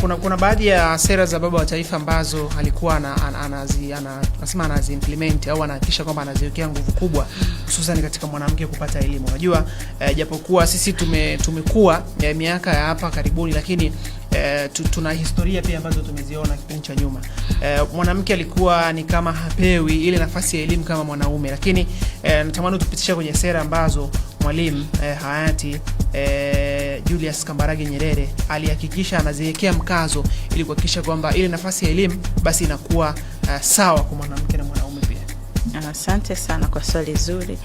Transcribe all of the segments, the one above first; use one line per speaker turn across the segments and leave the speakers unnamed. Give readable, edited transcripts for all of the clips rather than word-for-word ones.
Kuna baadhi ya sera za baba wa taifa ambazo alikuwa anasema anazi implement au anahakikisha kwamba anaziwekea nguvu kubwa, hususan katika mwanamke kupata elimu. Unajua, japokuwa sisi tumekuwa miaka ya hapa karibuni, lakini tuna historia pia ambazo tumeziona kipindi cha nyuma. Mwanamke alikuwa ni kama hapewi ile nafasi ya elimu kama mwanaume, lakini natamani tupitisha kwenye sera ambazo Mwalimu hayati Julius Kambarage Nyerere alihakikisha anaziwekea mkazo ili kuhakikisha kwamba ile nafasi ya elimu basi inakuwa sawa kwa mwanamke na mwanaume pia.
Asante sana kwa swali zuri.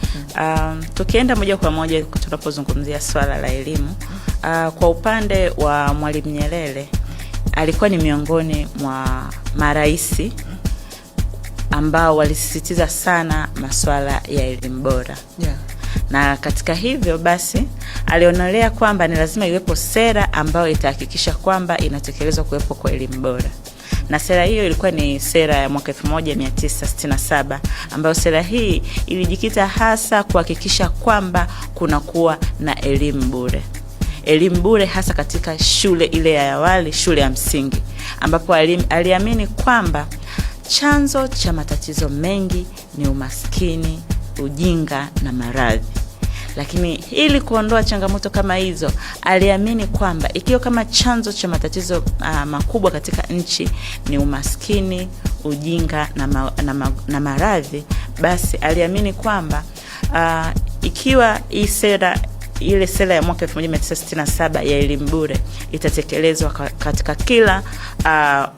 Tukienda moja kwa moja tunapozungumzia swala la elimu, kwa upande wa Mwalimu Nyerere alikuwa ni miongoni mwa maraisi ambao walisisitiza sana masuala ya elimu bora. Na katika hivyo basi alionelea kwamba ni lazima iwepo sera ambayo itahakikisha kwamba inatekelezwa kuwepo kwa elimu bora. Na sera hiyo ilikuwa ni sera ya mwaka 1967, ambayo sera hii ilijikita hasa kuhakikisha kwamba kunakuwa na elimu bure. Elimu bure hasa katika shule ile ya awali, shule ya msingi, ambapo aliamini kwamba chanzo cha matatizo mengi ni umaskini, ujinga na maradhi. Lakini ili kuondoa changamoto kama hizo, aliamini kwamba ikiwa kama chanzo cha matatizo makubwa katika nchi ni umaskini, ujinga na maradhi, basi aliamini kwamba ikiwa hii sera, ile sera ya mwaka 1967 ya elimu bure itatekelezwa katika kila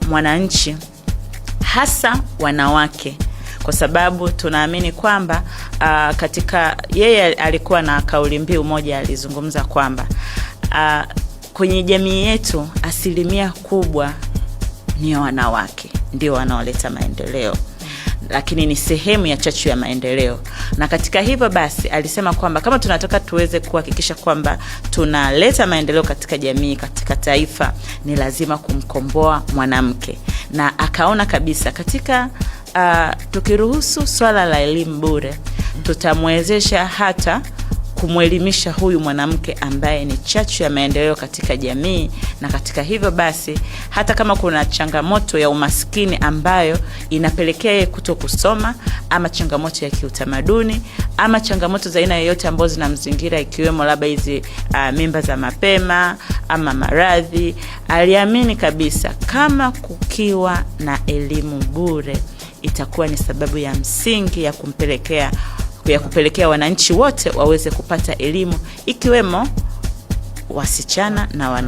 mwananchi, hasa wanawake, kwa sababu tunaamini kwamba katika yeye alikuwa na kauli mbiu moja, alizungumza kwamba kwenye jamii yetu asilimia kubwa ni wanawake ndio wanaoleta maendeleo, lakini ni sehemu ya chachu ya maendeleo. Na katika hivyo basi alisema kwamba kama tunataka tuweze kuhakikisha kwamba tunaleta maendeleo katika jamii, katika taifa, ni lazima kumkomboa mwanamke. Na akaona kabisa katika tukiruhusu swala la elimu bure, tutamwezesha hata kumwelimisha huyu mwanamke ambaye ni chachu ya maendeleo katika jamii. Na katika hivyo basi, hata kama kuna changamoto ya umaskini ambayo inapelekea yeye kuto kusoma, ama changamoto ya kiutamaduni, ama changamoto za aina yoyote ambazo zinamzingira, ikiwemo labda hizi mimba za mapema ama maradhi, aliamini kabisa kama kukiwa na elimu bure itakuwa ni sababu ya msingi ya kupelekea wananchi wote waweze kupata elimu, ikiwemo wasichana na wanawake.